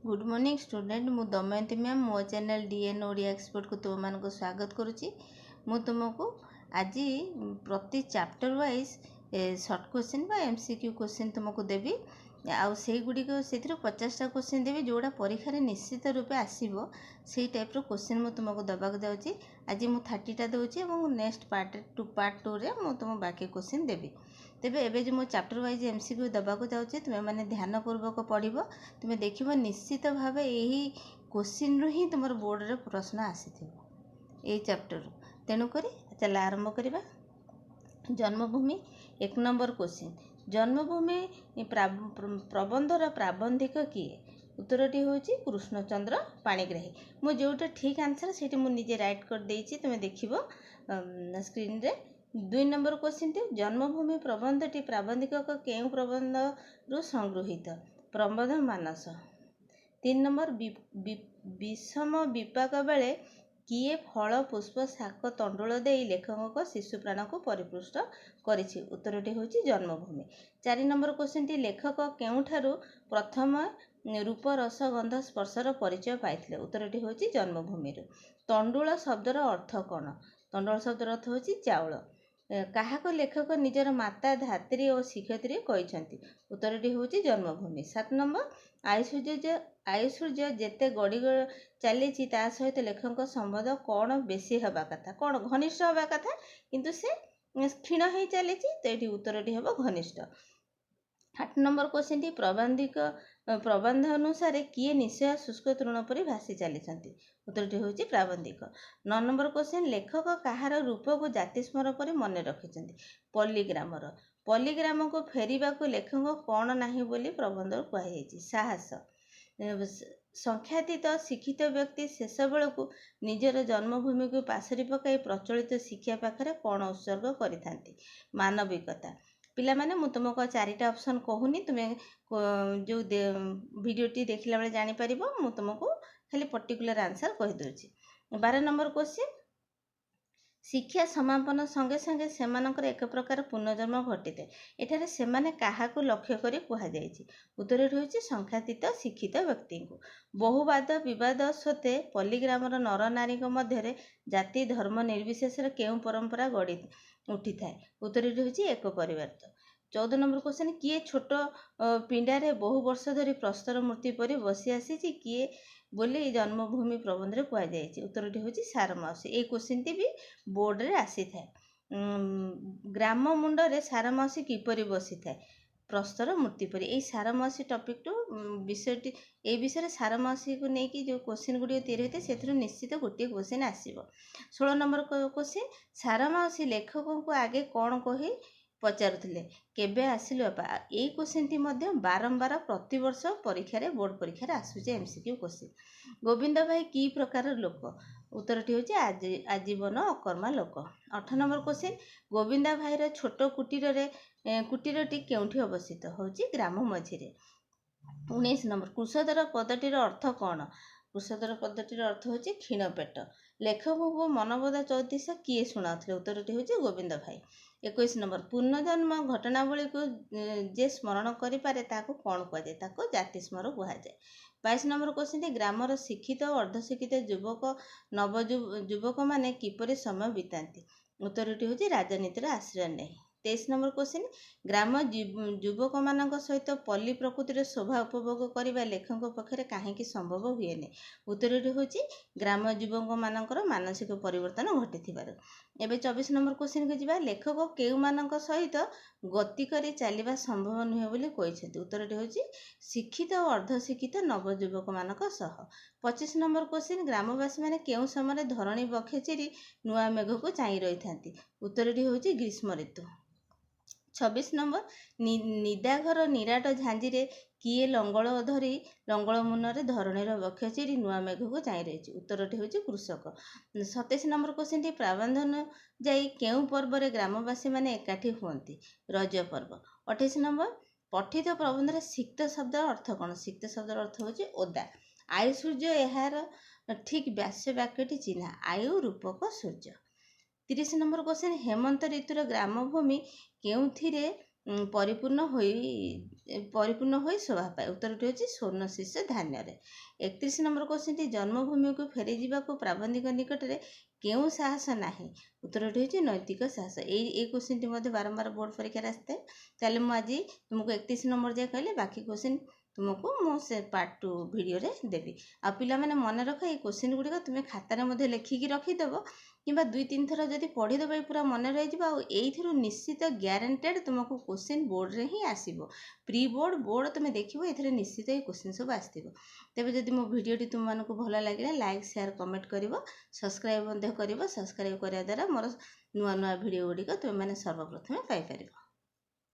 Good morning student, ମୁଁ Damayanti ma'am ମୋ channel DN Odia ଏକ୍ସପର୍ଟକୁ ତୁମମାନଙ୍କୁ ସ୍ୱାଗତ କରୁଛି। ମୁଁ ତୁମକୁ ଆଜି ପ୍ରତି ଚାପ୍ଟର ୱାଇଜ୍ ସର୍ଟ କୋଶ୍ଚିନ୍ ବା ଏମ୍ସିକ୍ୟୁ କୋଶ୍ଚିନ୍ ତୁମକୁ ଦେବି ଆଉ ସେଇଗୁଡ଼ିକ ସେଥିରୁ 50ଟା କୋଶ୍ଚିନ୍ ଦେବି, ଯେଉଁଗୁଡ଼ା ପରୀକ୍ଷାରେ ନିଶ୍ଚିତ ରୂପେ ଆସିବ। ସେଇ ଟାଇପ୍ର କୋଶ୍ଚିନ୍ ମୁଁ ତୁମକୁ ଦେବାକୁ ଯାଉଛି। ଆଜି ମୁଁ 30ଟା ଦେଉଛି ଏବଂ ନେକ୍ସଟ ପାର୍ଟ ଟୁ, ପାର୍ଟ ଟୁରେ ମୁଁ ତୁମକୁ ବାକି କୋଶ୍ଚିନ୍ ଦେବି। ତେବେ ଏବେ ଯେଉଁ ମୁଁ ଚାପ୍ଟର ୱାଇଜ୍ ଏମ୍ସିକ୍ୟୁ ଦେବାକୁ ଯାଉଛି, ତୁମେମାନେ ଧ୍ୟାନପୂର୍ବକ ପଢ଼ିବ। ତୁମେ ଦେଖିବ, ନିଶ୍ଚିତ ଭାବେ ଏହି କୋଶ୍ଚିନ୍ରୁ ହିଁ ତୁମର ବୋର୍ଡ଼ରେ ପ୍ରଶ୍ନ ଆସିଥିବ ଏଇ ଚାପ୍ଟରରୁ। ତେଣୁକରି ଚାଲ ଆରମ୍ଭ କରିବା। ଜନ୍ମଭୂମି, 1 ନମ୍ବର କୋଶ୍ଚିନ୍। ଜନ୍ମଭୂମି ପ୍ରବନ୍ଧର ପ୍ରାବନ୍ଧିକ କିଏ? ଉତ୍ତରଟି ହେଉଛି କୃଷ୍ଣଚନ୍ଦ୍ର ପାଣିଗ୍ରାହୀ। ମୁଁ ଯେଉଁଟା ଠିକ୍ ଆନ୍ସର୍, ସେଇଠି ମୁଁ ନିଜେ ରାଇଟ୍ କରିଦେଇଛି, ତୁମେ ଦେଖିବ ସ୍କ୍ରିନ୍ରେ। 2 ନମ୍ବର କୋଶ୍ଚିନ୍ଟି, ଜନ୍ମଭୂମି ପ୍ରବନ୍ଧଟି ପ୍ରାବନ୍ଧିକ କେଉଁ ପ୍ରବନ୍ଧରୁ ସଂଗୃହୀତ? ପ୍ରବନ୍ଧ ମାନସ। 3 ନମ୍ବର, ବିଷମ ବିପାକ ବେଳେ କିଏ ଫଳ, ପୁଷ୍ପ, ଶାକ, ତଣ୍ଡୁଳ ଦେଇ ଲେଖକଙ୍କ ଶିଶୁ ପ୍ରାଣକୁ ପରିପୁଷ୍ଟ କରିଛି? ଉତ୍ତରଟି ହେଉଛି ଜନ୍ମଭୂମି। 4 ନମ୍ବର କୋଶ୍ଚିନ୍ଟି, ଲେଖକ କେଉଁଠାରୁ ପ୍ରଥମ ରୂପ, ରସ, ଗନ୍ଧ, ସ୍ପର୍ଶର ପରିଚୟ ପାଇଥିଲେ? ଉତ୍ତରଟି ହେଉଛି ଜନ୍ମଭୂମିରୁ। ତଣ୍ଡୁଳ ଶବ୍ଦର ଅର୍ଥ କ'ଣ? ତଣ୍ଡୁଳ ଶବ୍ଦର ଅର୍ଥ ହେଉଛି ଚାଉଳ। କାହାକୁ ଲେଖକ ନିଜର ମାତା, ଧାତ୍ରୀ ଓ ଶିକ୍ଷୟିତ୍ରୀ କହିଛନ୍ତି? ଉତ୍ତରଟି ହେଉଛି ଜନ୍ମଭୂମି। 7 ନମ୍ବର, ଆୟୁସୂର୍ଯ୍ୟ ଯେତେ ଗଡ଼ି ଚାଲିଛି, ତା ସହିତ ଲେଖକଙ୍କ ସମ୍ବନ୍ଧ କ'ଣ ବେଶୀ ହେବା କଥା? କ'ଣ ଘନିଷ୍ଠ ହେବା କଥା, କିନ୍ତୁ ସେ କ୍ଷୀଣ ହେଇ ଚାଲିଛି। ତ ଏଠି ଉତ୍ତରଟି ହେବ ଘନିଷ୍ଠ। 8 ନମ୍ବର କୋଶ୍ଚିନ୍ଟି, ପ୍ରବନ୍ଧ ଅନୁସାରେ କିଏ ନିଶ୍ଚୟ ଶୁଷ୍କ ତୃଣ ପରି ଭାସି ଚାଲିଛନ୍ତି? ଉତ୍ତରଟି ହେଉଛି ପ୍ରାବନ୍ଧିକ। 9 ନମ୍ବର କୋଶ୍ଚିନ୍, ଲେଖକ କାହାର ରୂପକୁ ଜାତିସ୍ମର ପରି ମନେ ରଖିଛନ୍ତି? ପଲ୍ଲୀଗ୍ରାମର। ପଲ୍ଲୀଗ୍ରାମକୁ ଫେରିବାକୁ ଲେଖକ କ'ଣ ନାହିଁ ବୋଲି ପ୍ରବନ୍ଧରୁ କୁହାଯାଇଛି? ସାହସ। ସଂଖ୍ୟାତୀତ ଶିକ୍ଷିତ ବ୍ୟକ୍ତି ଶେଷ ବେଳକୁ ନିଜର ଜନ୍ମଭୂମିକୁ ପାଶୋରି ପକାଇ ପ୍ରଚଳିତ ଶିକ୍ଷା ପାଖରେ କ'ଣ ଉତ୍ସର୍ଗ କରିଥାନ୍ତି? ମାନବିକତା। ପିଲାମାନେ, ମୁଁ ତୁମକୁ ଚାରିଟା ଅପସନ୍ କହୁନି, ତୁମେ ଯେଉଁ ଭିଡ଼ିଓଟି ଦେଖିଲା ବେଳେ ଜାଣିପାରିବ। ମୁଁ ତୁମକୁ ଖାଲି ପର୍ଟିକୁଲାର ଆନ୍ସର୍ କହିଦେଉଛି। 12 ନମ୍ବର କୋଶ୍ଚିନ୍, ଶିକ୍ଷା ସମାପନ ସଙ୍ଗେ ସଙ୍ଗେ ସେମାନଙ୍କର ଏକ ପ୍ରକାର ପୁନର୍ଜନ୍ମ ଘଟିଥାଏ। ଏଠାରେ ସେମାନେ କାହାକୁ ଲକ୍ଷ୍ୟ କରି କୁହାଯାଇଛି? ଉତ୍ତରଟି ହେଉଛି ସଂଖ୍ୟାତୀତ ଶିକ୍ଷିତ ବ୍ୟକ୍ତିଙ୍କୁ। ବହୁବାଦ ବିବାଦ ସତ୍ତ୍ୱେ ପଲ୍ଲୀଗ୍ରାମର ନରନାରୀଙ୍କ ମଧ୍ୟରେ ଜାତି ଧର୍ମ ନିର୍ବିଶେଷରେ କେଉଁ ପରମ୍ପରା ଗଢ଼ି ଉଠିଥାଏ? ଉତ୍ତରଟି ହେଉଛି ଏକ ପରିବାର। 14 ନମ୍ବର କ୍ୱେଶ୍ଚନ୍, କିଏ ଛୋଟ ପିଣ୍ଡାରେ ବହୁ ବର୍ଷ ଧରି ପ୍ରସ୍ତର ମୂର୍ତ୍ତି ପରି ବସି ଆସିଛି କିଏ ବୋଲି ଜନ୍ମଭୂମି ପ୍ରବନ୍ଧରେ କୁହାଯାଇଛି? ଉତ୍ତରଟି ହେଉଛି ସାର ମାଉସୀ। ଏଇ କ୍ୱେଶ୍ଚିନ୍ଟି ବି ବୋର୍ଡ଼ରେ ଆସିଥାଏ। ଗ୍ରାମ ମୁଣ୍ଡରେ ସାର ମାଉସୀ କିପରି ବସିଥାଏ? ପ୍ରସ୍ତର ମୂର୍ତ୍ତି ପରି। ଏଇ ସାର ମାଉସୀ ଟପିକ୍ଟୁ ବିଷୟଟି, ଏଇ ବିଷୟରେ ସାର ମାଉସୀକୁ ନେଇକି ଯେଉଁ କୋଶ୍ଚିନ୍ ଗୁଡ଼ିକ ତିଆରି ହୋଇଥାଏ, ସେଥିରୁ ନିଶ୍ଚିତ ଗୋଟିଏ କୋଶ୍ଚିନ୍ ଆସିବ। 16 ନମ୍ବର କୋଶ୍ଚିନ୍, ସାର ମାଉସୀ ଲେଖକଙ୍କୁ ଆଗେ କ'ଣ କହି ପଚାରୁଥିଲେ? କେବେ ଆସିଲୁ ବାପା? ଏଇ କୋଶ୍ଚିନ୍ଟି ମଧ୍ୟ ବାରମ୍ବାର ପ୍ରତିବର୍ଷ ପରୀକ୍ଷାରେ, ବୋର୍ଡ଼ ପରୀକ୍ଷାରେ ଆସୁଛି ଏମ୍ସିକ୍ୟୁ କୋଶ୍ଚିନ୍। ଗୋବିନ୍ଦ ଭାଇ କି ପ୍ରକାର ଲୋକ? ଉତ୍ତରଟି ହେଉଛି ଆଜୀବନ ଅକର୍ମା ଲୋକ। 18 ନମ୍ବର କୋଶ୍ଚିନ୍, ଗୋବିନ୍ଦ ଭାଇର ଛୋଟ କୁଟୀରଟି କେଉଁଠି ଅବସ୍ଥିତ? ହେଉଛି ଗ୍ରାମ ମଝିରେ। 19 ନମ୍ବର, କୃଶୋଦର ପଦଟିର ଅର୍ଥ କ'ଣ? କୃଶୋଦର ପଦଟିର ଅର୍ଥ ହେଉଛି କ୍ଷୀଣ ପେଟ। ଲେଖକଙ୍କୁ ମନବୋଧ ଚଉତିଶା କିଏ ଶୁଣାଉଥିଲେ? ଉତ୍ତରଟି ହେଉଛି ଗୋବିନ୍ଦ ଭାଇ। 21 ନମ୍ବର, ପୁନର୍ଜନ୍ମ ଘଟଣାବଳୀକୁ ଯେ ସ୍ମରଣ କରିପାରେ ତାହାକୁ କ'ଣ କୁହାଯାଏ? ତାକୁ ଜାତିସ୍ମର କୁହାଯାଏ। 22 ନମ୍ବର କ୍ୱେଶ୍ଚିନ୍, ଗ୍ରାମର ଶିକ୍ଷିତ ଓ ଅର୍ଦ୍ଧଶିକ୍ଷିତ ଯୁବକ ନବ ଯୁବକମାନେ କିପରି ସମୟ ବିତାନ୍ତି? ଉତ୍ତରଟି ହେଉଛି ରାଜନୀତିର ଆଶ୍ରୟ ନେଇ। 23 ନମ୍ବର କ୍ୱେଶ୍ଚିନ୍, ଗ୍ରାମ ଯୁବକମାନଙ୍କ ସହିତ ପଲ୍ଲୀ ପ୍ରକୃତିର ଶୋଭା ଉପଭୋଗ କରିବା ଲେଖକଙ୍କ ପକ୍ଷରେ କାହିଁକି ସମ୍ଭବ ହୁଏନି? ଉତ୍ତରଟି ହେଉଛି ଗ୍ରାମ ଯୁବକମାନଙ୍କର ମାନସିକ ପରିବର୍ତ୍ତନ ଘଟିଥିବାରୁ। ଏବେ 24 ନମ୍ବର କ୍ୱେଶ୍ଚିନ୍କୁ ଯିବା। ଲେଖକ କେଉଁମାନଙ୍କ ସହିତ ଗତି କରି ଚାଲିବା ସମ୍ଭବ ନୁହେଁ ବୋଲି କହିଛନ୍ତି? ଉତ୍ତରଟି ହେଉଛି ଶିକ୍ଷିତ ଓ ଅର୍ଦ୍ଧଶିକ୍ଷିତ ନବଯୁବକମାନଙ୍କ ସହ। 25 ନମ୍ବର କ୍ୱେଶ୍ଚିନ୍, ଗ୍ରାମବାସୀମାନେ କେଉଁ ସମୟରେ ଧରଣୀ ବକ୍ଷ ଚିରି ନୂଆ ମେଘକୁ ଚାହିଁ ରହିଥାନ୍ତି? ଉତ୍ତରଟି ହେଉଛି ଗ୍ରୀଷ୍ମ ଋତୁ। 26 ନମ୍ବର, ନିଦାଘର ନିରାଟ ଝାଞ୍ଜିରେ କିଏ ଲଙ୍ଗଳ ଧରି ଲଙ୍ଗଳ ମୁନରେ ଧରଣୀର ବକ୍ଷ ଚିରି ନୂଆ ମେଘକୁ ଚାହିଁ ରହିଛି? ଉତ୍ତରଟି ହେଉଛି କୃଷକ। 27 ନମ୍ବର କ୍ୱେଶ୍ଚିନ୍ଟି, ପ୍ରାବନ୍ଧ ଅନୁଯାୟୀ କେଉଁ ପର୍ବରେ ଗ୍ରାମବାସୀମାନେ ଏକାଠି ହୁଅନ୍ତି? ରଜ ପର୍ବ। 28 ନମ୍ବର, ପଠିତ ପ୍ରବନ୍ଧରେ ସିକ୍ତ ଶବ୍ଦର ଅର୍ଥ କ'ଣ? ସିକ୍ତ ଶବ୍ଦର ଅର୍ଥ ହେଉଛି ଓଦା। ଆୟୁ ସୂର୍ଯ୍ୟ ଏହାର ଠିକ୍ ବ୍ୟାସ ବାକ୍ୟଟି ଚିହ୍ନା। ଆୟୁ ରୂପକ ସୂର୍ଯ୍ୟ। 30 ନମ୍ବର କ୍ୱେଶ୍ଚିନ୍, ହେମନ୍ତ ଋତୁର ଗ୍ରାମଭୂମି କେଉଁଥିରେ ପରିପୂର୍ଣ୍ଣ ହୋଇ ପରିପୂର୍ଣ୍ଣ ହୋଇ ଶୋଭା ପାଏ? ଉତ୍ତରଟି ହେଉଛି ସ୍ୱର୍ଣ୍ଣ ଶୀର୍ଷ ଧାନ୍ୟରେ। 31 ନମ୍ବର କୋଶ୍ଚିନ୍ଟି, ଜନ୍ମଭୂମିକୁ ଫେରିଯିବାକୁ ପ୍ରାବନ୍ଧିକ ନିକଟରେ କେଉଁ ସାହସ ନାହିଁ? ଉତ୍ତରଟି ହେଉଛି ନୈତିକ ସାହସ। ଏଇ କୋଶ୍ଚିନ୍ଟି ମଧ୍ୟ ବାରମ୍ବାର ବୋର୍ଡ଼ ପରୀକ୍ଷାରେ ଆସିଥାଏ। ତାହେଲେ ମୁଁ ଆଜି ତୁମକୁ 31 ନମ୍ବର ଯାଏ କହିଲେ, ବାକି କୋଶ୍ଚିନ୍ ତୁମକୁ ମୁଁ ସେ ପାର୍ଟ 2 ଭିଡ଼ିଓରେ ଦେବି। ଆଉ ପିଲାମାନେ, ମନେ ରଖ, ଏଇ କୋଶ୍ଚିନ୍ ଗୁଡ଼ିକ ତୁମେ ଖାତାରେ ମଧ୍ୟ ଲେଖିକି ରଖିଦେବ କିମ୍ବା ଦୁଇ ତିନି ଥର ଯଦି ପଢ଼ିଦେବ, ଏଇ ପୁରା ମନେ ରହିଯିବ। ଆଉ ଏଇଥିରୁ ନିଶ୍ଚିତ ଗ୍ୟାରେଣ୍ଟେଡ଼ ତୁମକୁ କୋଶ୍ଚିନ୍ ବୋର୍ଡ଼ରେ ହିଁ ଆସିବ। ପ୍ରି ବୋର୍ଡ଼, ବୋର୍ଡ଼ ତୁମେ ଦେଖିବ, ଏଥିରେ ନିଶ୍ଚିତ ଏଇ କୋଶ୍ଚିନ୍ ସବୁ ଆସିଥିବ। ତେବେ ଯଦି ମୋ ଭିଡ଼ିଓଟି ତୁମମାନଙ୍କୁ ଭଲ ଲାଗିଲା, ଲାଇକ୍, ସେୟାର, କମେଣ୍ଟ କରିବ, ସବସ୍କ୍ରାଇବ୍ ମଧ୍ୟ କରିବ। ସବସ୍କ୍ରାଇବ୍ କରିବା ଦ୍ୱାରା ମୋର ନୂଆ ନୂଆ ଭିଡ଼ିଓ ଗୁଡ଼ିକ ତୁମେମାନେ ସର୍ବପ୍ରଥମେ ପାଇପାରିବ।